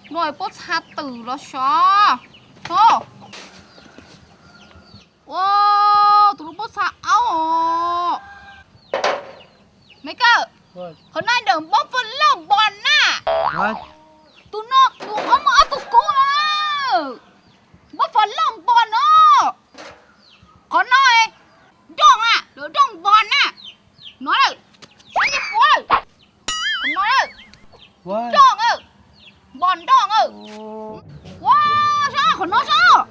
Lub pob txha twm los sov. Ua, tus lub pob txha aub os. Michael, qhov no ntawm npab fas loj npos na. Tus no tus ob muaj ob tug kub no. Npab fas loj npos no. Qhov no nroj na, lawv nroj npos na. No lawm, saib nce puav. Qhov no lawm, nroj na, npos nroj na. Ua, saib qhov no saib.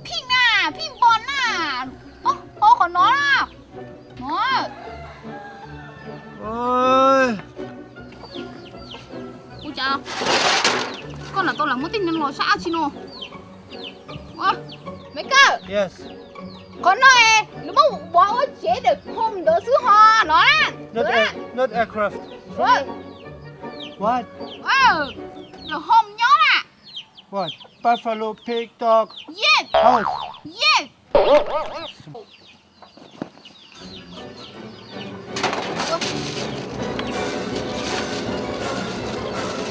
Phij na, phij npos na. Ob qhov no na. No. Ua cas koj lam tau lam muab tej no los sab ab tsi no. Michael, qhov no es nws muab ua ua tsev ntawm home ntawd xwb ho no na. Not aircraft. What? Ntawm home nyob na. What? Buffalo, pig, dog, house. Yes.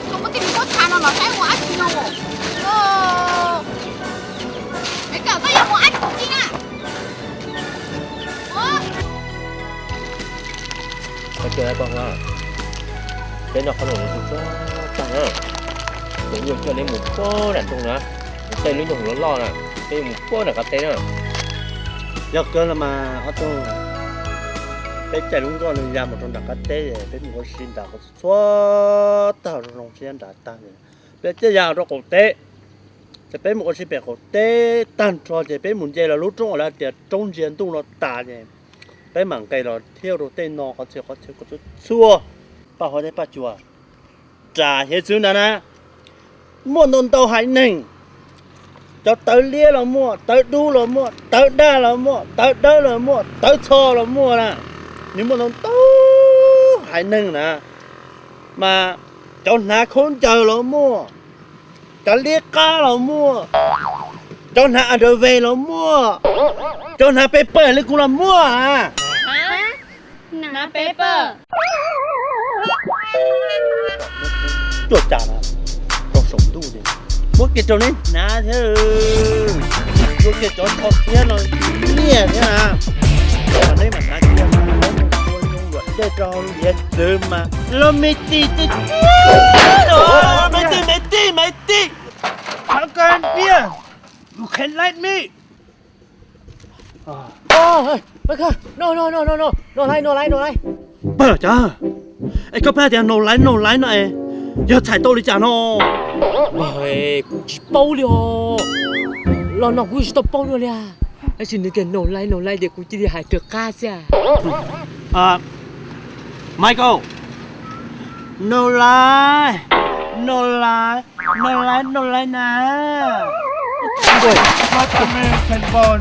Koj muab tej me pob txha no los saib ua dab tsi no. Es koj koj yuav ua dab tsi na? Koj cia paj huab, peb noj qhov no tsuag tsuag tag na, ces wb yuav coj neb mus puag nram nroog na, mus tej lub nroog loj loj na, peb yuav mus puag nram qab teb na. Yog kawg los mas ob tug, peb caij lub nkoj no ya mus rau nram qab teb, peb mus ua si nram qhov txhua tag zoo zoo sib nrad tag. Peb caij ya rau qaum teb, ces peb mus ua si pem qaum teb tag nrho ces peb mus nce los lub roob uas lawv tias roob ntsia ntuj no tas ces peb mam nqes los thiaj rau tej no qhov txhia qhov txhia txhua txhua. Paj huab thiab Paj Cuam, ras hiav txwv ntawd na, muaj ntau ntau haiv neeg. Cov tawv liab los muaj, tawv dub los muaj, tawv daj los muaj, tawv dawb los muaj, tawv txho los muaj na. Nws muaj ntau ntau haiv neeg na, mas cov hnav khaub ncaws los muaj, cov liab qab los muaj, cov hnav underwear los muaj, cov hnav paper li kuv los muaj. Hnav paper. Tuaj cas na, rau saum ntuj ces muab kiag rau neb hnav thiab, muab kiag cov tsho kiab no nyiaj thiab na. Mas neb mam hnav kiag mas ua zoo luam dej rau hauv hiav txwv mas los me tis tiag tiag. Me tis, me tis, me tis. How can beer? You can like me. No, no, no, no, no, no, no like, no like, no like. Pab cas es koj pab tias no like, no like no es yog txhais tau li cas no? Kuv tsis paub li os. Los no kuv tsis tau paub dua li. Tab sis nws tias no like, no like ces kuv cia li hais raws qab xwb. Michael, no like, no like, no like, no like na. What American born?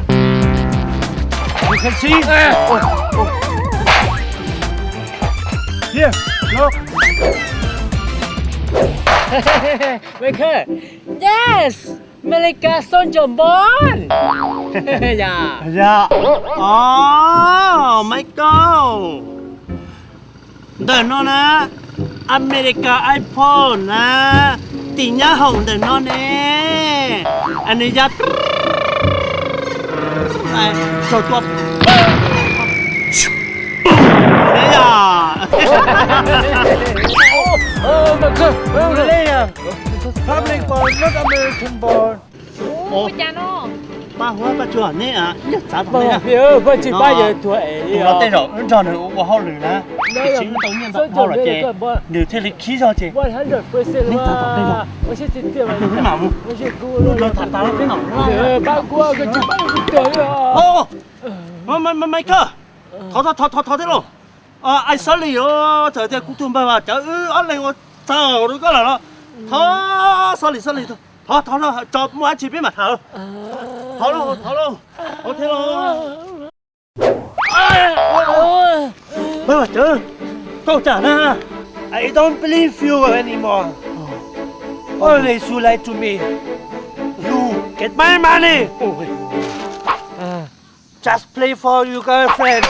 You can see? Here, look. Michael, yes, America soldier born. Yog. Yog. Oh, Michael. Ntawm no na, America iPhone na, tim nyab hoom ntawm no ne. Nws ya saum tua ne yog. Public born, not American born. Pab huab Paj Cuam, neb ib nyuag txav tom ntej na. Tus no tej zaum wb nrog nws ua hauj lwm na, tiam sis wb tau nyiaj ntau dhau lawm ces nws thiaj li khib zog ces neb txav tom ntej zog, wb mam mus. Wb nrog tham tas peb mam mus. Michael, thov thov thov thov thiab lauj. Ai, sorry os, txawm tias kuv tus npawg Vam Cawv wb ob leeg ua txhaum rau koj lawm los thov sorry, sorry, thov, thov tso muaj dab tsi peb mam tham. Thov lauj, thov lauj, thov thiab lauj. Npawg Vam Cawv, koj ua cas na? I don't believe you anymore. Always you lie to me. You get my money. Just play for your girlfriend.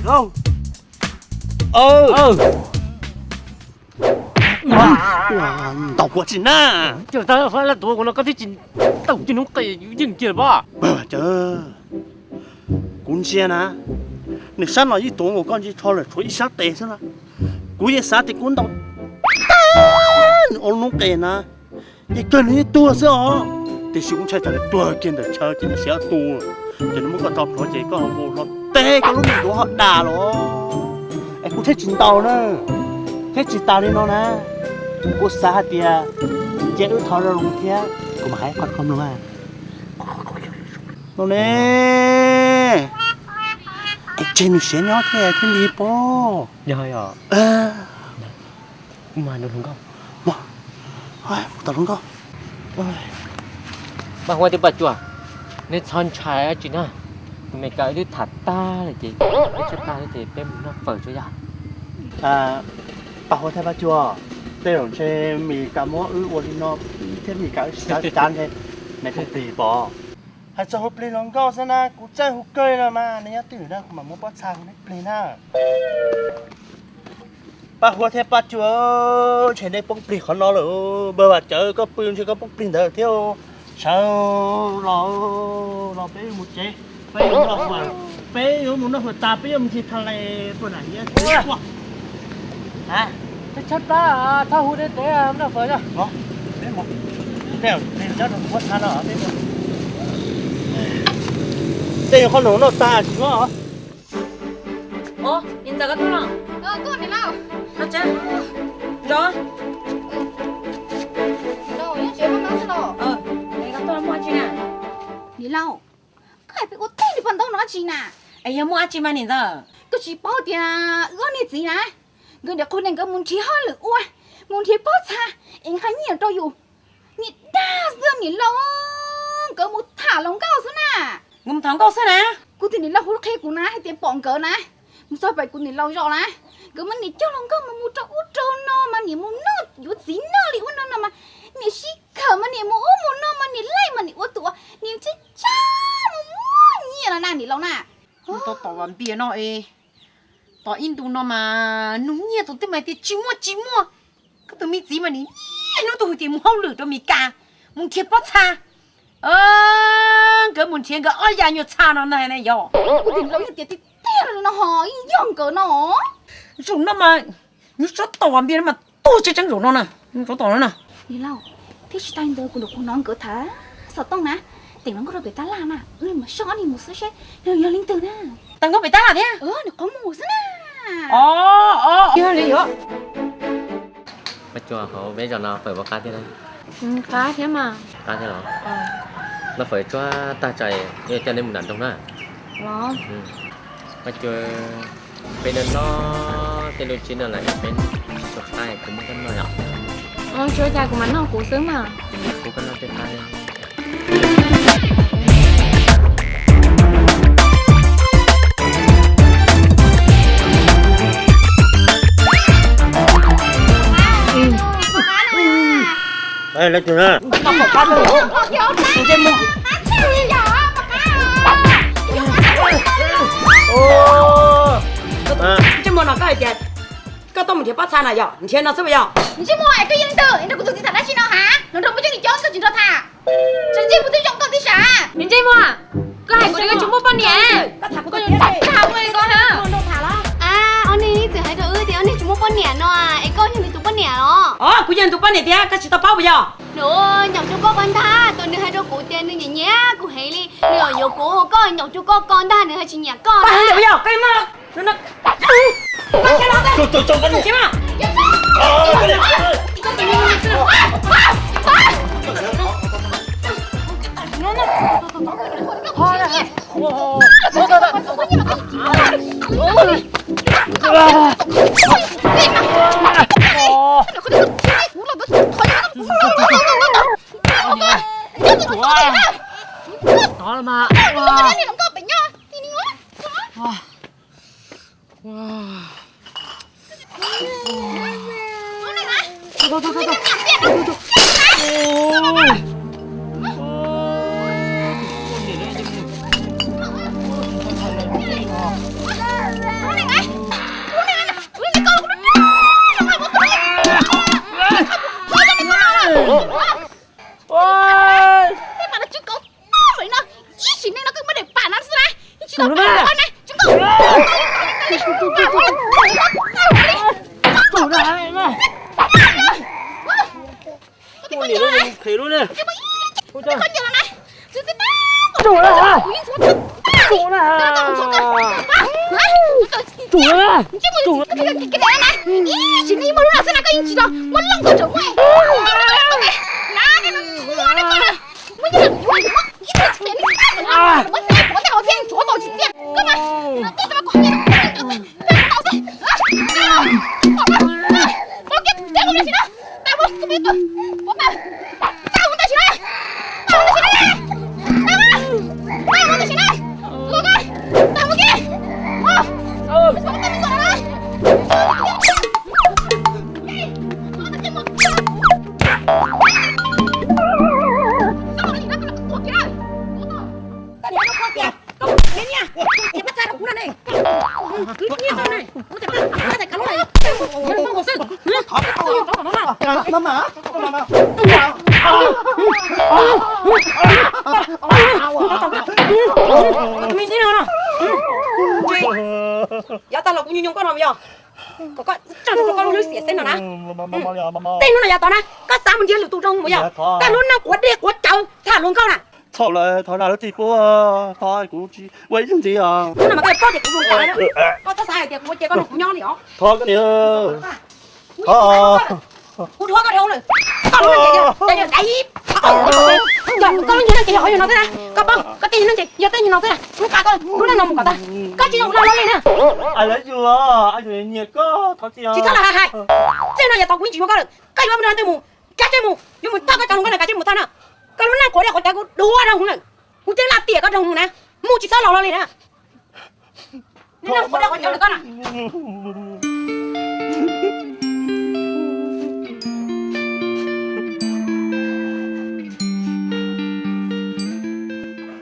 Ntaus kuv tsis na. Cov tag fab lab tuav kuv no koj twb tsis ntaus cov hnub qes yeej kiag lawm pob. Kuv ntsia na, nws sab no yeej tuav nkaus koj ntsis tsho lawm tshuav ib sab tes xwb na. Kuv yeej xav tias kuv ntaus tag nws ob lub hnub qes na, ces kawg nws yeej tuag xwb os. Tiam sis kuv ntshai tsam nws tuag kiag ntawm chaw ces nws siav tuag, ces nws muab koj tso plhuav ces koj ho mus hlo teb koj lub me duav ho dam los. Es kuv thiaj tsis ntaus na, thiab tsis tas li no na, kuv xav hais tias cia wb thov zoo thiab kuv mam hais qhov koj mloog. No ne, es tseg nws siav nyob thiab thiaj li pob. Yog yog. Kuv mas nrog hluas nkauj. Mus, mus tom hluas nkauj. Paj Huab thiab Paj Cua, neb txhob ntshai dab tsi na. Tus Meskas wb twb tham tag lawm ces wb tshaj tag lawm ces peb mus noj fawm tso yog. Paj Huab thiab Paj Cua, tej zaum ntshe Meskas muab wb ua li no thiab Meskas wb sib cav cav ntshe neb poob plig pob. Hais txog hu plig hluas nkauj xwb na, kuv txawj hu kawg li no mas, neb nyob twj ywm na, kuv mam muab pob txha hu neb plig na. Paj Huab thiab Paj Cua, ntshe neb poob plig qhov no lawm. Npawg Vam Cawv, koj pw ntshe koj poob plig ntawd thiab. Sawv los, los peb mus tsev, peb yuav mus noj fawm, peb yuav mus noj fawm tas peb yuav mus ncig tha les puag nram hiab. Peb tshaj plab, txhob hu deb deb, noj fawm os. Peb mus, tej zaum nyob rau tus pob txha no peb mus. Tej zaum qhov no noj tag tsis muab os. Os, niam ntxawm koj tuaj los? Koj niam laus. Koj tsev. Nrog. Niam laus, yog tsev paj ntaub xwb los? Koj tuaj muaj dab tsi na? Niam laus, koj hais peb ua teb li paj ntaub no dab tsi na? Es yog muaj dab tsi mas niam ntxawm? Koj tsis paub tias wb ob niag txiv na, nkawd niam qhuav niam nkawd mus nrhiav hauj lwm ua, mus nrhiav pob txha es nqa nyiaj rau yus. Niam dag xwb niam laus, nkawd mus tham hluas nkauj xwb na. Nkawd mus tham hluas nkauj xwb na? Kuv tus niam laus hu qhia kuv na hais tias pom nkawd na, mus txog pem kuv niam laus zos na, nkawd muab niam coj hluas nkauj mas mus rau ub rau no mas niam mus noj yuav txiv noj li ub no no mas niam sib khawm mas niam mus ub mus no mas niam laij mas niam ua tus niam tsab tsab mus muaj nyiaj los na niam laus na. Mus tau tom Vam Npias no es, tom ib ntus no mas nug nyiaj tus twb mas tias tsis muaj tsis muaj. Koj tus me txiv mas nim niaj hnub tuaj hais tias mus hauj lwm rau Mes Kas, mus nrhiav pob txha. Nkawd mus nrhiav nkawd ob yav nyuag txha no ntag na yog. Kuv tus niam laus yeej tias tiag tiag li no ho yeej yog nkawd no. Zaum no mas, nws tsob tom Vam Npias no mas tuag tseeb tseeb zaum no na, tsob tom no na. Niam laus, thiab tsis tas li ntawd kuv hnov nkawd tham xov tooj na, teem hluas nkauj rau pem tab laj na, wb mam soj ob niag mus xwb seb nws yog leej twg na. Teem nkauj pem tab laj thiab? Nws qhov muag xwb na. Os, os, yog li os. Paj Cua, hauv peb zos no fawm puas qab thiab? Qab thiab mas. Qab thiab los? Noj fawm tsuag tag tso, yuav coj neb mus nram nroog na. Los. Paj Cua, peb noj noj tej lub tsib no lawm peb tsis tshua qab, kuv muab koj noj yom. Tsis ua cas, kuv mam noj kuv xwb mas. Kuv koj noj tej qab li. Leej twg na? Ntsej muag no koj hais tias koj tuaj mus nrhiav pob txha na yog nrhiav no xwb puas yog? Ntsej muag es koj yog leej twg es nrog kuv tus txiv tham dab tsi no ha? Hluas nraug muaj coob li coob koj tib sab. Ntsej muag, ntsej muag, koj hais kuv tias koj tsis muaj poj niam. Koj yuav tsum tham ua li ko na. Ob niag txawm hais rau wb tias ob niag tsis muaj poj niam no es koj yog nws tus poj niam los? Os, kuv yog nws tus poj niam tiag, koj tsis tau paub puas yog? Nws nyaum rau koj ko ntag, tus nws hais rau kuv tias nws nyiam nyiam kuv heev li, nws yuav yuav kuv, koj nyaum rau koj ko ntag, nws hais tsis nyiam koj. Tus no na, tsis nkaum. Tus no na, tus no na. Tus no na. Tus no na. Tus no na. Ib sim neej muaj lub no xwb na koj yeej tsis los muab looj koj tseem muaj. Yav tag los kuv nyuaj nyuaj koj no yog kom koj tso rau koj lub hlwb xiam xeb no na. Tej hnub no yav tod na koj xav mus nrhiav lwm tus rau mus yog koj lub neej quav dej quav cawv tham hluas nkauj na. Txhaum lawm, thov zam lub txim pub, thov kuv tsis ua ib zaug ntxiv os. Hnub no mas koj pom tias kuv zoo cas na, koj txhob xav hais tias kuv ua ces koj nrog kuv nyob li os. Thov koj niam. Kuv dhuav koj dhau lawm. Koj lub neej ces yog dai ib, koj lub neej ces yog qhov yog no xwb na. Koj paub koj tej neej ces yog tej no xwb na. Kuv qab koj lub neej no mus kom tag, koj tsis zoo kuv no li na. Tsis txhob los hais hais. Txij no yav tod kuv yeej tsis yuav koj lawm. Koj yuav mus rau ntawd mus, kav tsij mus, yuav mus txog koj cov hluas nkauj na kav tsij mus txog na. Koj lub neej quav dej quav cawv kuv dhuav rau hauv lawm. Kuv thiaj laj tiam koj rau hauv na. Mus tsis txhob los los li na. Lub neej quav dej quav cawv lawm koj na.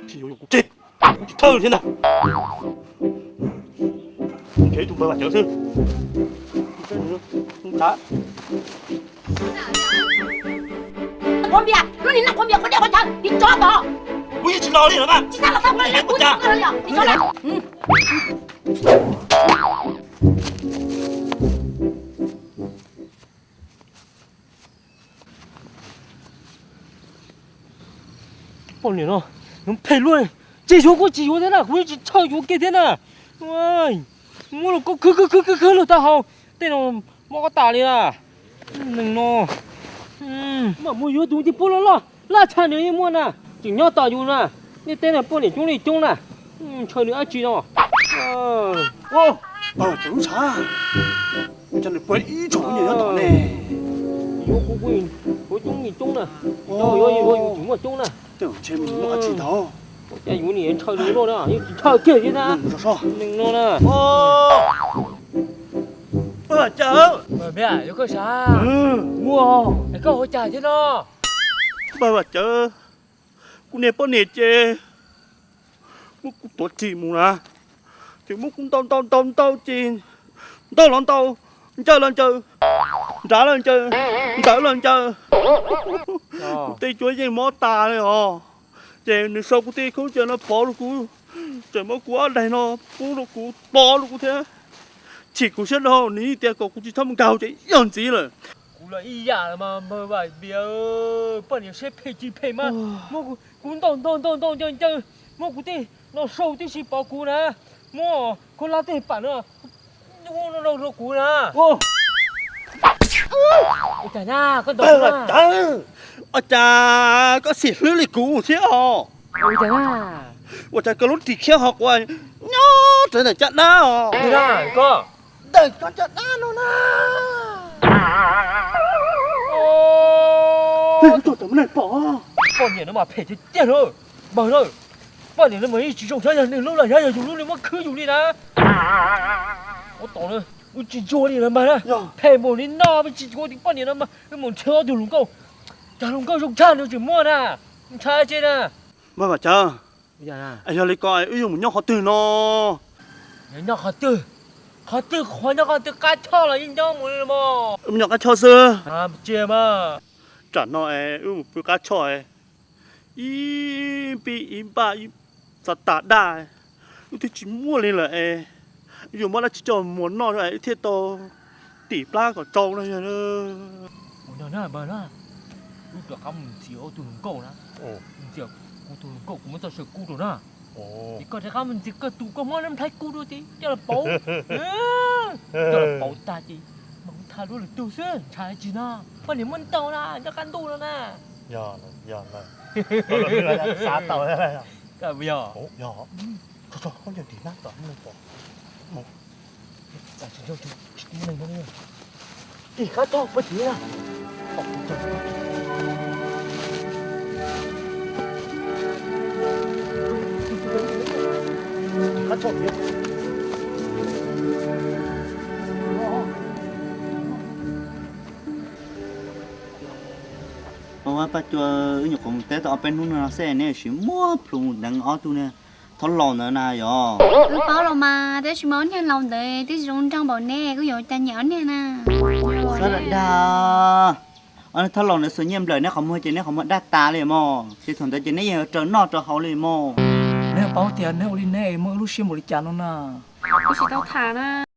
Tsis yuav kuv tseg, kuv tsis thawj thiab ntag. Nrhiav ib tug npawg Vam Cawv xwb. Quav npias, lub niag neeg quav npias quav dej quav cawv, niag tsov tom. Kuv yeej tsis los li los mas. Tsis txhob los tau kuv li, kuv tsis los li, niag tsov na. Poj niam no, nws phem luaj, tsis yuav kuj tsis yuav thiab na, kuv yeej tsis txhawj yuav kiag thiab na. Muab los koj khwv khwv khwv khwv khwv lug taub hau, tej no mob koj tas li na. Neeg no, mam mus yuav tus tij pub loj loj laj tshaj nws yeej muaj na, tseem nyob tos yus na. Nej teb no poj niam coob li coob na, ntshaw nws dab tsi no. Ua, tau cov lub tshav, ua cas nws pua ib tsoom kuv niam nyob tom ne. Yuav kuv kuj yuav coob li coob na, yuav yuav yuav yus tseem muaj coob na. Tej ntshe muaj dab tsi ntag. Ua cas yus niam ntshaw nws luaj na, yeej tsis ntshaw kiag li na. Neeg no na. Npawg Vam Cawv, koj ua cas thiab no? Npawg Vam Cawv, kuv niag poj niam ces muab kuv tuav ris mus na, ces muab kuv ntaus ntaus ntaus ntaus ces ntaus los ntaus, ncaws los ncaws, nrad los ncaws, ntawd los ncaws. Kuv tej cuab yeej mob tas li os. Ces nws sau kuv tej khaub ncaws no pov rau kuv, tseem muab kuv ob daig no pub rau kuv pov rau kuv thiab. Chim kuv siab dhau, nws yeej tias kom kuv tsis txhob mus nkaug ces yog ntxiv lawm. Kuv los ib yam mas npawg Vam Cawv, poj niam siab phem tsis phem mas muab kuv ntaus ntaus ntaus ntaus ncaws ncaws, muab kuv tej no sau tib si pov kuv na, muab khaub hlab tej pam no rau kuv na. Ua cas na, koj ntaus kuv na? Ua cas koj xim hlwb li kuv thiab os? Ua cas koj lub ris khiab ho quaj nyob rawv ntawm caj dab os? Ntawm koj caj dab no na. Poj niam no mas phem tiag tiag na, npawg na. Poj niam no mas yeej tsis zoo, xyov yog nws lub los xyov yog yus lub nws muab khwb yus li na. Ua tau na, wb tsis tshua li lawm npawg na. Phem npaum li no wb tsis tshua li poj niam no mas wb mus nrhiav ob tug hluas nkauj, cov hluas nkauj zoo tshaj nws tseem muaj na. Ntshai tse na. Npawg Vam Cawv, yog li ko wb yuav mus nyob qhov twg no? Nyob qhov twg? Qhov twg qhuav nyob qhov twg, qab choj los yeej nyob mus li mas. Wb mus nyob qab choj xwb. Tsis mas. Tsam no es wb mus pw qab choj, ib pib ib npaj ib txog tas daj, Wb twb tsis muaj li lawm es, yuav muab dab tsi coj mus noj wb thiaj tau tim plab kom tsau no yog. Ua no na, wb rov qab mus ntxias ob tug hluas nkauj na. Ntxias kuv tus hluas nkauj kuv muab txoj saw kub rau na. Es koj rov qab mus ntxias koj tus koj muab nplhaib kub rau ces coj los pauv. Coj los pauv tag ces mam mus tham dua lwm tus xwb, ntshaw tsis no. Poj niam muaj ntau na, nyob qab ntuj no na. Yog, yog, xav tau. Yog. Tso, tso, koj nyob tim hnab tom hnab no pom. Tim qab tog poj tim na. Tim qab tog. Paj Cua, wb nyuam qhuav mus teb tau ob peb hnub no xwb neb sim muab plhws deev ob tug niag thaub laus ntawd na yog. Wb paub los mas, tab sis mas ob niag laus ntawd twb zoo nraug npaum neb, wb yuav cas nyiam ob niag na. Xav dag dag, ob niag thaub laus ntawd xuas nyiaj nplawm neb qhov muag ces neb qhov muag daj tas li mog, ces thaum ntawd ces neb yeej yuav raws noj raws haus li mog. Neb paub tias neb ua li neb muaj wb lub siab npaum li cas no na. Wb tsis tau tham na.